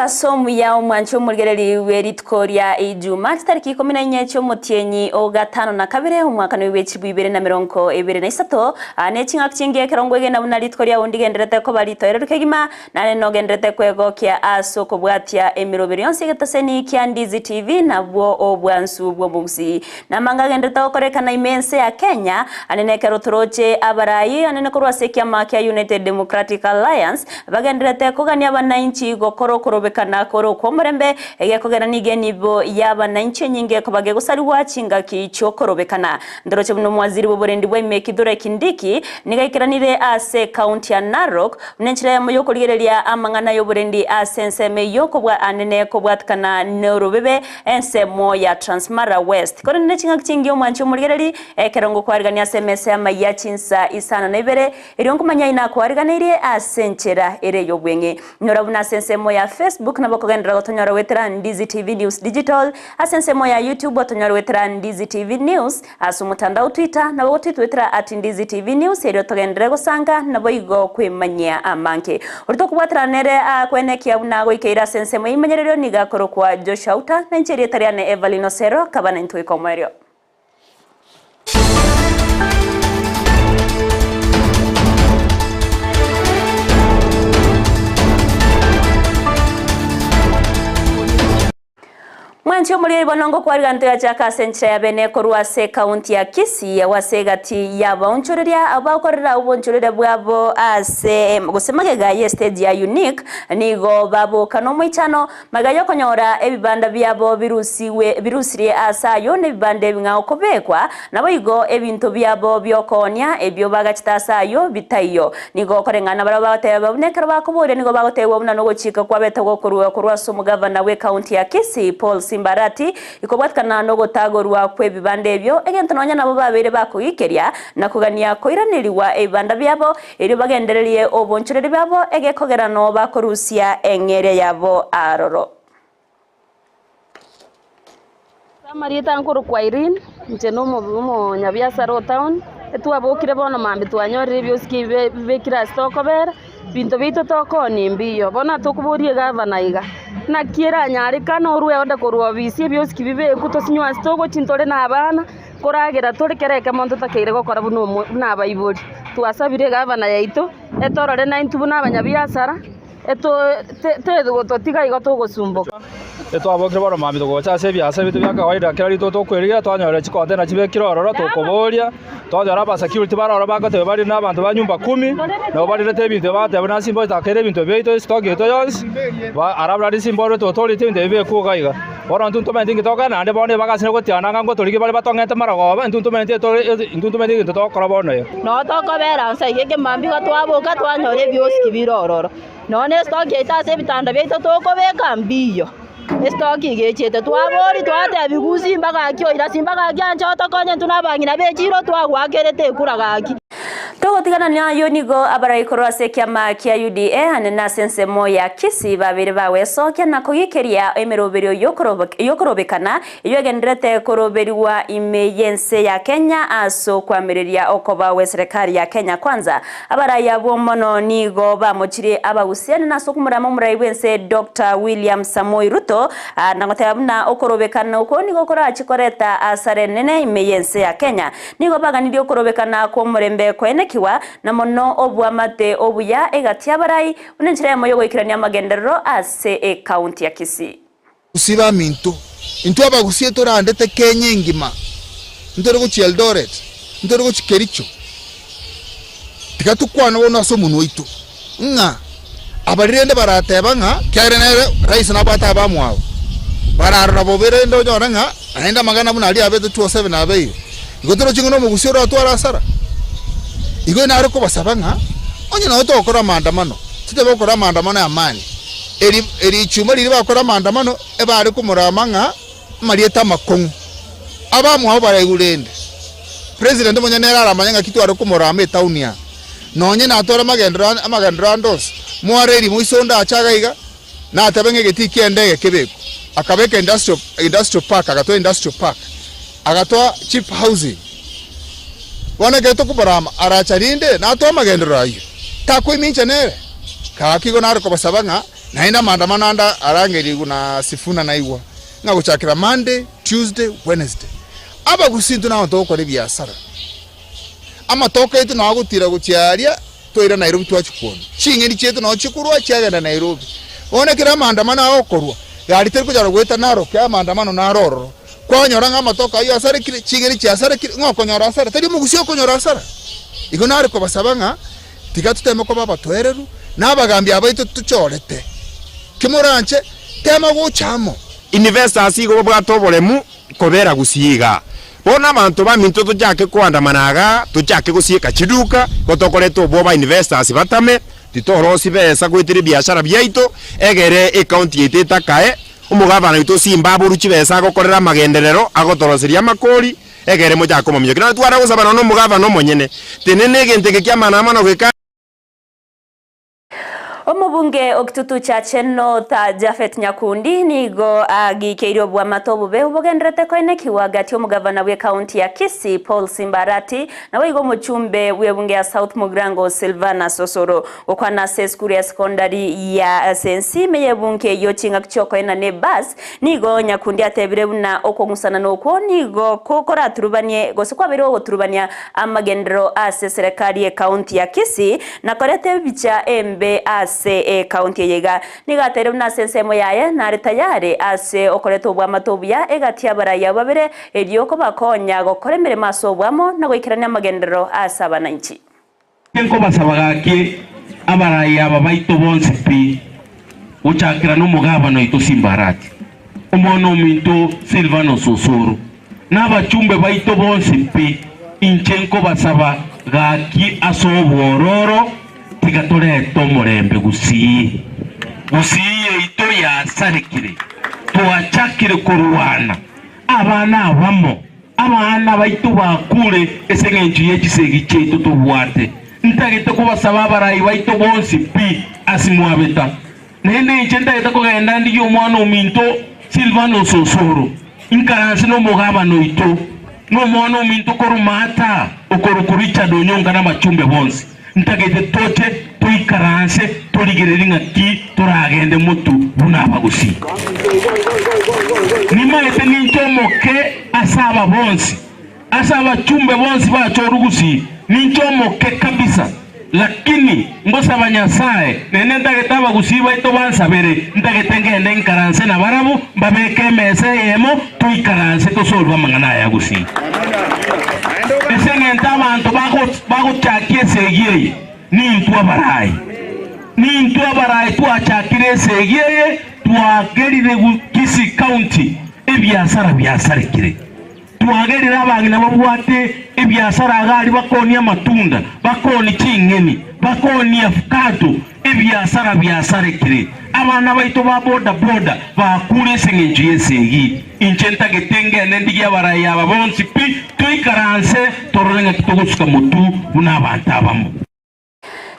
Omogaso omuya omwanche omorigereri bwe rituko ria Ijuma, chitariki ikomi na inye chi'omotienyi o gatano na kabere, omwakano bwe chilifu ibere na merongo ebere na isato, aa ne ching'aki chingiya ekero ngwegena buna rituko riao ndigendererete koba ritoereru kegima, Naende nogendererete kwegokia ase okobwatia emeroberi yonsi y'egetaseni kia Ndizi TV nabwo obwansu bw'omogusii. Namanga agendererete gokorekana ime ense ya Kenya, ande nekero toroche abarai anene korwa ase ekiama kia United Democratic Alliance bagendererete kogania abanainchi gokora okorobekana kore okw'omorembe, egekogera nigo enibo y'abanainchi enyinge koba gegosarigwa chingaki chi'okorobekana. Ndoroche buna omwaziri bw'oborendi bwa ime Kithure Kindiki nigo aikeranire ase ekaunti ya Narok Buna enchera eyemo y'okorigereria amang'ana y'oborendi ase ensemo eyio kobua anene kobwatikana norobebe ensemo ya Transmara West. Korende ne ching'aki chingiya omwanchi omorigereri, ekero ngokwarigania ase emesa y'amayia chinsa isano na ibere, erio nkomanya inakwariganeirie ase enchera ere ey'obweng'e. Nyora buna ase ensemo ya Facebook nabo okogenderera gotonyora goetera Ndizi TV News Digital, ase ensemo ya YouTube otonyore goetera Ndizi TV News, Ase omotandao Twitter nabo gotwitwetera at Ndizi TV News erio togenderere gosanga naboigo kwemanyia amange. Oria tokobwaterana nere akwenekia buna agoikeire ase ensemo y'eimenyererio nigo akorokwa Joshua Uta na inche erieta riane Evelyn Osero kaba naintwe goika omoerio. Mwanche omoriri bono ngokwariga ntoyachaka ase enchera ya bene korwa ase ekaunti ya Kisii agwo ase egati y'abaonchoreria abwo bagokorera obonchoreria bwabo ase gose magega y'estage ya Unique nigo baboka nomoichano magega yokonyora ebibanda biabo birusigwe birusirie ase ayio nebibanda ebing'ao kobekwa naboigo ebinto biabo biokoonia ebio bagachete ase ayio bitaiyo. Nigo koreng'ana nabarabwo bagoteba buna ekero bakoboria nigo bagotebigwa buna nogochika kwabete gokorua korwa ase omogavana bw'ekaunti ya Kisii Paul Simba Arati ikobwatikana nogotagorwa kw'ebibanda ebio egento nonya nabo babeire bakogikeria na kogania koiranerigwa ebibanda biabo erio bagendererie obonchoreri bwabo egekogera noo bakorusia eng'eria yabo aroro. Amarieta nkorokwa Irene, inche na omonyabiasara o town, etwabokire bono mambia twanyorire ebiosiki ebi bibekire ase tokobera, ebinto biaito tokoonia mbiyo. Bono tokoboria egavana iga, naki eranyarekane orwe order korwa ofisi ebiosiki bibekwe tosinywe ase togochia ntore na abana, koragera tore kera ekemo ntotakeire gokora buna omo buna abaibori. Twasabire egavana yaito, etorore naintwe buna abanyabiasara. Tegototiga igo togosumboka. Etwabokire bono mambia togocha ase ebiasara biaito bia kawaida kera rituko tokwerigia twanyora chicontainer chibekire ororo tokoboria, twanyora abasecurity bare ororo bagoteba bare na abanto ba nyumba kumi, nabo barerete ebinto ebi bagoteba buna simba otakeire ebinto biaito estock yaito yonsi, ba alafu naende simba orwete otorete ebinto ebi bibekwe iga iga. Bono intwe ntomanyeti nki togokora naende bono ebagasire gotiana ng'a ngotorigie bare batong'ete marogoba, intwe ntomanyeti etore intwe ntomanyeti egento togokora bono iga. Noo tokobera nse iga ekemambia iga twaboka twanyora ebiosiki bire ororo. Nonye na estoki yaito ase ebitanda biaito tokobeka mbiyo, estoki iga echiete. Twaboria twatebiwa gusii mpaka gaki oira simba gaki anche otokonye intwe na abang'ina be echiro twagoakerete ekura gaki. Togotigana nayio nigo abarai korwa ase ekiama kia UDA ande nase ensemo ya Kisii babeire bagwesokia na kogikeria emeroberio yokorobekana eyio egendererete koroberigwa ime y'ense ya Kenya ase okoamereria okoba gwe serikali ya Kenya Kwanza. Abarai abwo mono nigo bamochirie abagusia ande nase okomorama omorai bw'ense Doctor William Samoei Ruto na goteba buna okorobekana okwo nigo korache koreta asara enene ime y'ense ya Kenya. Nigo baganirie okorobekana kw'omorembe koenekigwa, na mono obwamate obuya egati y'abarai, buna enchera eyemo y'ogoikerania amagenderero ase ekaunti ya Kisii. Gusii baminto, intwe abagusie torandete Kenya engima, ntore gochia Eldoret, ntore gochia Kericho, tiga tokwane bono ase omonwa oito ng'a abaria rende barateba ng'a kiagera nere rais nabwate abamwabo, bararora bobe rende onyore ng'a naende amang'ana buna aria abete 207 abeire. Igo toroche ng'a nomogusia oratware asara? Igo nare kobasaba ng'a onye nonye togokora amaandamano, titebe gokora amaandamano y'amani, eri erichuma riria bagokora amaandamano ebare komorama ng'a amarieta amakong'u. Abamwabo baraigwe rende, president omonyene nere aramanye ng'aki tware komorama etown aa. Nonye natware amagenderero ande amagenderero ande onsi, moare rimo ise onde ache iga iga, natebe ng'a egetii ki'endege kebekwe. Akabeka industrial industrial park, agatoa industrial park, agatoa cheap housing. Bono ekero tokoborama aracha rinde natoe amagenderero ayio, takoimincha nere. Gaki igo nare kobasaba ng'a. Naende amaandamano ande arangerigwe na Sifuna naigwa, ng'a gochakera Monday, Tuesday, Wednesday. Abagusii intwe nabo togokora ebiasara. Amatoke aito nao agotira gochia aria, twaira Nairobi twachia kwonia. Ching'eni chiaito nao chikorwa chiagenda Nairobi. Bono ekero amaandamano agokorwa, gari teri konyara goeta Narok, amaandamano naro ororo. Kwanyora ng'a amatoke ayio asarekire, ching'eni chiasarekire, ng'a okonyora hasara, tari omogusii okonyora hasara. Igo nare kobasaba ng'a tiga toteme koba abatoereru, na abagambi abaito tochorete. Kimoranche, tema gocha amo. Investors igo babwate oboremu kobera gusii igaa. Bono abanto baminto tochake koandamana igaa, tochake gosieka chiduka, igo tokoreta obwoba investors batame, titorosie besa goetera ebiashara biaito, egere ecounty yaito etakae, omogavana oito Simba aborwe chibesa agokorera amagenderero, agotoroseria amakori, egere mochake komominyokia. Naende tware gosaba nonya omogavana omonyene, tenena egento eke ki'amaandamano geka. Omobunge o Kitutu Chache North Japhet Nyakundi nigo agikeirie obwamate obobe bogenderete koenekigwa gati omogavana bw'ecounty ya Kisii Paul Simba Arati naboigo omochumbe bw'ebunge ya South Mugirango Silvanus Osoro gokwana ase esukuru ya secondary ya Sensime y'ebunge eyio chingaki chiokoenana ebus nigo Nyakundi atebire buna okong'usanana okwo nigo koraturubanie gose kwabeire ogoturubania amagenderero ase serekari y'ecounty ya Kisii na koreta ebicha embe ase ecounty eye iga. Nigo ateire buna ase ensemo yaye nare tayari ase okoreta obwamate obuya egati y'abarai abwo babere, erio kobakonya gokora emeremo ase obwamo na goikerania amagenderero ase abananchi. Nkobasaba gaki abarai aba baito bonsi pi, gochakera nomogabana oito Simbarati, omwana ominto Silvanus Osoro, na abachumbe baito bonsi pi, inche nkobasaba gaki ase obwororo, tiga torete omorembe gusii. Gusii yaito yasarekire, twachakire korwana, abana abamo, abana baito bakure ase engencho ye chisegi chiaito tobwate. Ntagete kobasaba abarai baito bonsi pi ase mwabeta. Naende inche ntagete kogenda ndigie omwana ominto Silvanus Osoro, inkaranse nomogabana oito, na omwana ominto korwa Maata okorokwa Richard Onyonka na abachumbe bonsi. Ntagete toche toikaranse torigererie ng'aki toragende motu buna abagusii. Nimaete ninche omoke ase aba bonsi. Ase abachumbe bonsi bachorwa gusii, ninche omoke kabisa, lakini ngosaba Nyasae, naende ntagete abagusii baito bansabere, ntagete ngende nkaranse nabarabwo, mbabeke emesa eyemo, toikaranse tosolve amang'ana aya gusii. Ase eng'encho abanto bagochakia esegi eye, nintwe abarai. Nintwe abarai twachakire esegi eye, twagerire Kisii County ebiasara biasarekire. Twagerire abang'ina babwate ebiasara iga aria bakoonia amatunda, bakoonia ching'eni, bakoonia afukato, ebiasara biasarekire. Abana baito ba boda boda bakure ase engencho y'esegi. Inche ntagete ngende ndigie abarai aba bonsi pi, toikaranse torore ng'aki togosuka motwe buna abanto abamo.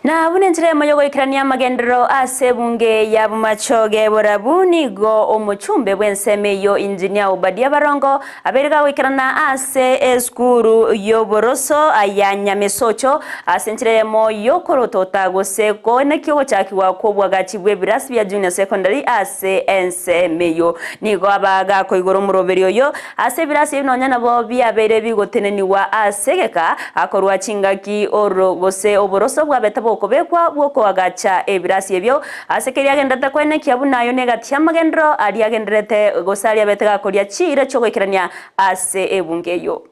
Na buna enchera eyemo y'ogoikerania amagenderero ase ebunge ya Bomachoge Borabu, nigo omochumbe bw'ensemo eyio Engineer Obadia Barongo abeire gagoikerana ase esukuru y'oboroso ya Nyamesocho ase enchera eyemo y'okorotota gose koenekia ogochakigwa kw'obwagachi bw'ebirasi bia Junior Secondary ase ensemo eyio. Nigo aba gakoigora omoroberio oyo Ase ebirasi ebi nonya nabo biabeire bigotenenigwa ase egeka, korwa chingaki oro gose oboroso bwabete bokobekwa bw'okoagacha ebirasi ebio, ase keria agenderete koenekia buna ayio negati y'amagenderero aria agendererete gose aria abete gakoria chiira chi'ogoikerania ase ebunge eyio.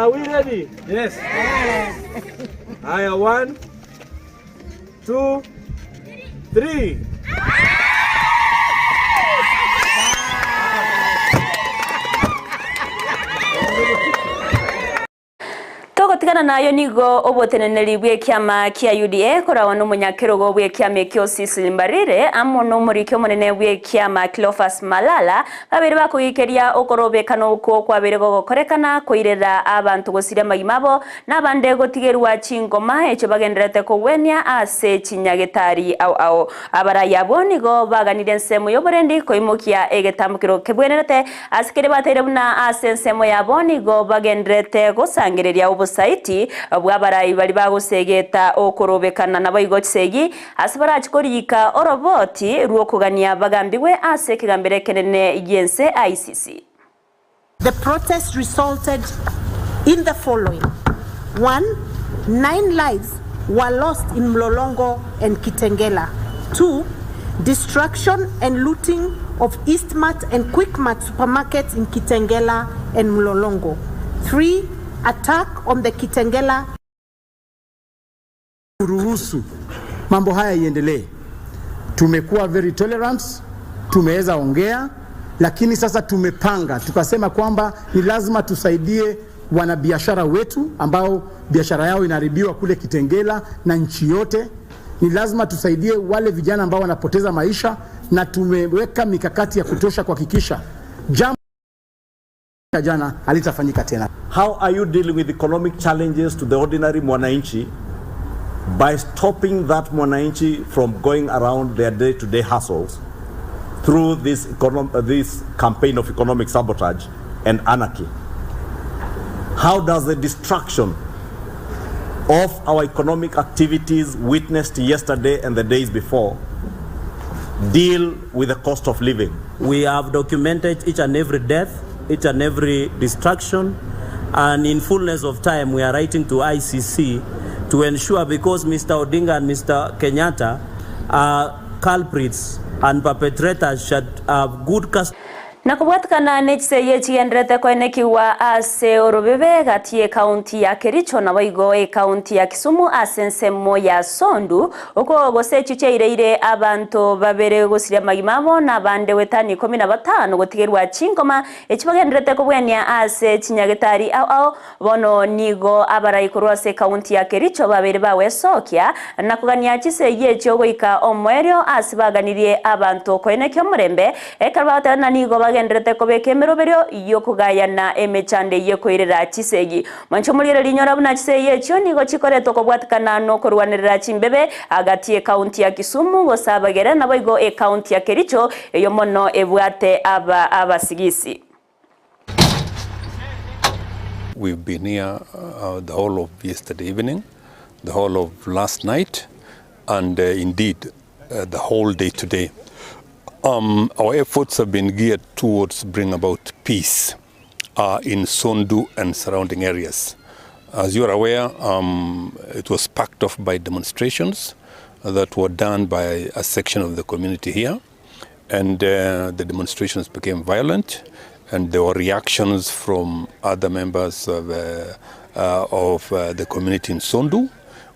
Are we ready? Yes. Haya, one, two, three. Togotigana nayo nigo oboteneneri bw'ekiama kia UDA koragwa nomonyakerogo bw'ekiama ekio Cecily Mbarire amo nomoriki omonene bw'ekiama Cleophas Malala babere bakogikeria okorobekana okwo kwabeire gogokorekana koirera abanto gosiria amagima abo na abande gotigerwa chingoma echio bagendererete kogwenia ase chinyagetari ao ao. Abarai abwo nigo baganirie ensemo y'oborendi koimokia egetambokero kebwenerete Ase keria bateire buna ase ensemo yabo nigo bagendererete gosangereria obosaiti bw'abarai baria bagosegeta okorobekana naboigo chisegi, ase barache koriika oroboti rw'okogania bagambigwe ase ekegambero ekenene gi'ense ICC. The protest resulted in the following, One, nine lives were lost in Mlolongo and Kitengela. 2. Destruction and looting of Eastmart and Quickmart supermarkets in Kitengela and Mlolongo. 3. Attack on the Kitengela Kuruhusu mambo haya iendelee. Tumekuwa very tolerant, tumeweza ongea, lakini sasa tumepanga tukasema kwamba ni lazima tusaidie wanabiashara wetu ambao biashara yao inaharibiwa kule Kitengela na nchi yote. Ni lazima tusaidie wale vijana ambao wanapoteza maisha, na tumeweka mikakati ya kutosha kuhakikisha jambo jana halitafanyika tena. How are you dealing with economic challenges to the ordinary mwananchi by stopping that mwananchi from going around their day-to-day hustles through this, this campaign of economic sabotage and anarchy? How does the destruction of our economic activities witnessed yesterday and the days before deal with the cost of living? We have documented each and every death, each and every destruction, and in fullness of time, we are writing to ICC to ensure because Mr. Odinga and Mr. Kenyatta are culprits and perpetrators should have good custody. Na kobwatikana ne chisegi echigenderete koenekigwa ase orobebe gati y'ekaunti ya Kericho naboigo ekaunti ya Kisumu ase ensemo ya Sondu oko gose echio chiaireire abanto babere gosiria amagima abo na abande wetani ikomi na batano gotigerwa chingoma echi bagenderete kobwania ase chinyagetari ao ao bono nigo abarai korwa ase ekaunti ya Kericho babeire bagwesokia na kogania chisegi echio goika omoerio ase baganirie abanto koenekia omorembe ekero bagoteba ng'a nigo bagendererete kobeka emeroberio y'okogayana emechando eyio ekoirera chisegi. Mwanche omorigereria inyora buna chisegi echio nigo chikoretwa kobwatikana nokorwanerera chimbebe agati y'ecounty ya Kisumu gose Abagere naboigo ecounty ya Kericho eyio mono ebwate aba abasigisi. We've been here uh, the whole of yesterday evening, the whole of last night, and uh, indeed uh, the whole day today. Um, our efforts have been geared towards bring about peace uh, in Sondu and surrounding areas. As you are aware, um, it was sparked off by demonstrations that were done by a section of the community here. And uh, the demonstrations became violent, and there were reactions from other members of, uh, uh, of uh, the community in Sondu,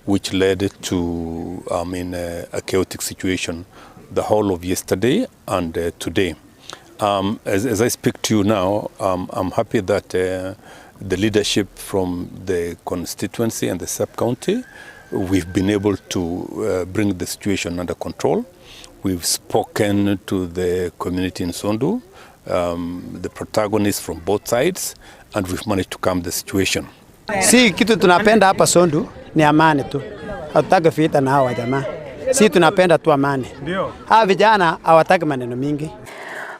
which led to, I mean, uh, a chaotic situation the whole of yesterday and uh, today. Um, as, as I speak to you now, um, I'm happy that uh, the leadership from the constituency and the sub-county, we've been able to uh, bring the situation under control. We've spoken to the community in Sondu, um, the protagonists from both sides, and we've managed to calm the situation. Si kitu tunapenda hapa Sondu ni amani tu, hatutaki vita na hawa jamaa. Si tunapenda tu amani. Hawa vijana hawataki maneno mingi.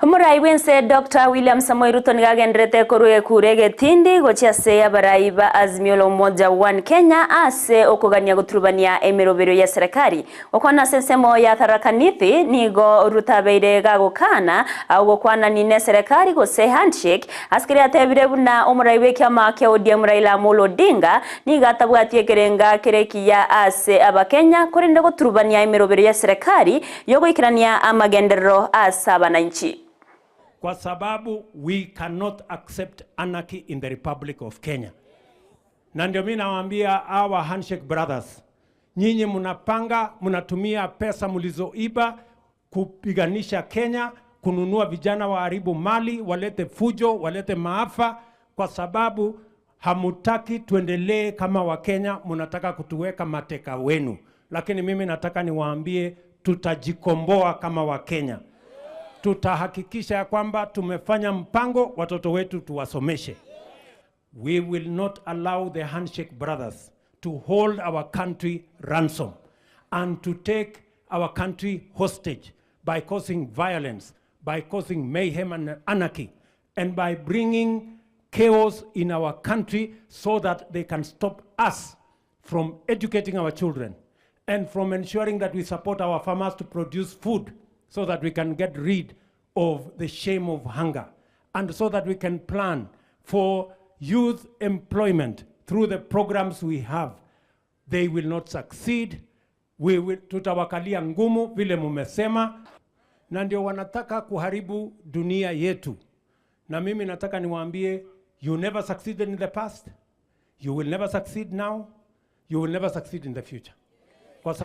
Omorai bwense Dr. William Samoei Ruto nigo agenderete korwa ekura egetindi gochia ase abarai ba Azimio la Umoja One Kenya ase okogania goturubania emeroberio ya serikali. Gokwana ase ensemo ya Tharaka Nithi nigo Ruto abeire gagokana ogokwanani ne serikali gose handshake ase keria atebire buna omorai bw'ekiama kia ODM Raila Amolo Odinga nigo atabwati ekerenga kere ekiya ase abakenya korende goturubania emeroberio ya serikali yogoikerania amagenderero ase abananchi. Kwa sababu we cannot accept anarchy in the Republic of Kenya. Na ndio mimi nawaambia hawa Handshake Brothers, nyinyi mnapanga, mnatumia pesa mlizoiba kupiganisha Kenya, kununua vijana waharibu mali, walete fujo, walete maafa, kwa sababu hamutaki tuendelee kama Wakenya, mnataka kutuweka mateka wenu. Lakini mimi nataka niwaambie, tutajikomboa kama Wakenya. Tutahakikisha ya kwamba tumefanya mpango, watoto wetu tuwasomeshe. We will not allow the Handshake Brothers to hold our country ransom and to take our country hostage by causing violence, by causing mayhem and anarchy, and by bringing chaos in our country so that they can stop us from educating our children and from ensuring that we support our farmers to produce food so that we can get rid of the shame of hunger and so that we can plan for youth employment through the programs we have. They will not succeed. We will, tutawakalia ngumu vile mumesema, na ndio wanataka kuharibu dunia yetu. Na mimi nataka niwaambie, you never succeeded in the past, you will never succeed now, you will never succeed in the future. Kwa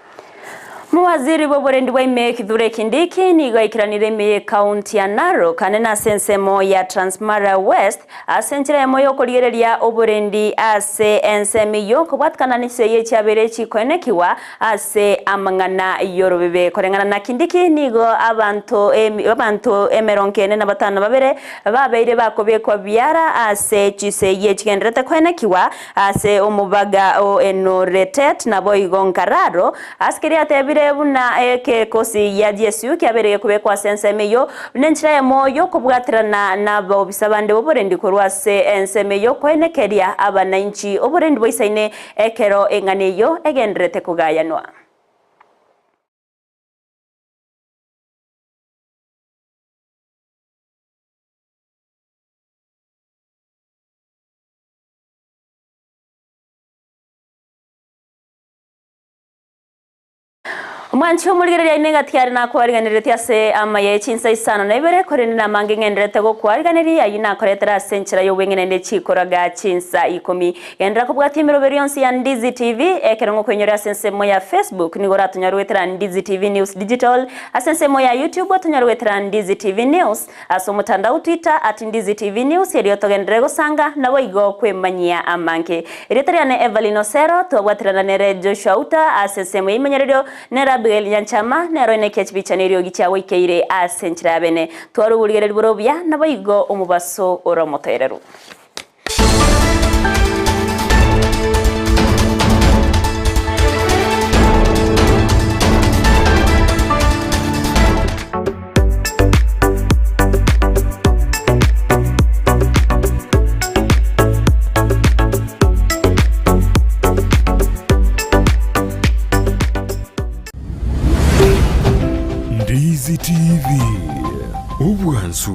Muwaziri bw'oburendi bwa Kithure Kindiki nigo aikiranire ime kaunti ya Narok ane na ase ensemo ya Transmara West ase enchera emo yokorigereria oborendi ase ensemo eywo kobwatikana na chisegi echiabere chikoenekiwa ase amang'ana yorobebe. Koreng'ana na Kindiki nigo abanto abanto emerongo ene na batano babere babeire bakobekwa biara ase chisegi echigenderete koenekiwa ase omobaga o Enoretet nabo igo Nkararo ase keria atebire buna ekekosi ya GSU kiabereye kubekwa ase ensemo eywo buna enchera emo yokobwaterana na abaobisa bande boborendi korwa ase ensemo eywo koenekeria abananchi oborendi boisaine ekero eng'ana eywo egenderete kogayanwa. Omwanchi omorigereria ine gatiari nakwariganeretie ase amaye chinsa isano na ibere korende namange ng'enderete gokwariganeria aywo nakoretera ase enchera y'obweng'enende chikoraga chinsa 10. Gendera kobwatia emeroberi yonsi ya Ndizi TV ekero ng'okoinyora ase ensemo ya Facebook nigo oratonya Ndizi TV News Digital ase ensemo ya YouTube otonya Ndizi TV News ase omotandao Twitter at Ndizi TV News erio togenderere gosanga nabo igo kwemanyia amange. Erieta riane Evelyn Osero twabwaterana nere Joshua Uta ase ensemo y'emenyererio nera Abigail Nyanchama nero ine kiachibicha neriogi chiago ikeire ase enchera ya bene twaruburigereri borobia nabo igo omobaso oromotoereru. Ndizi TV, obwansu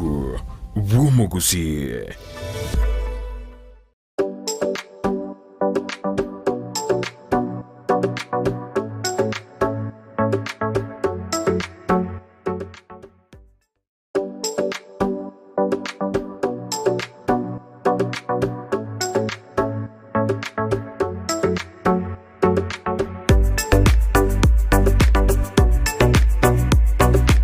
bw'omogusi.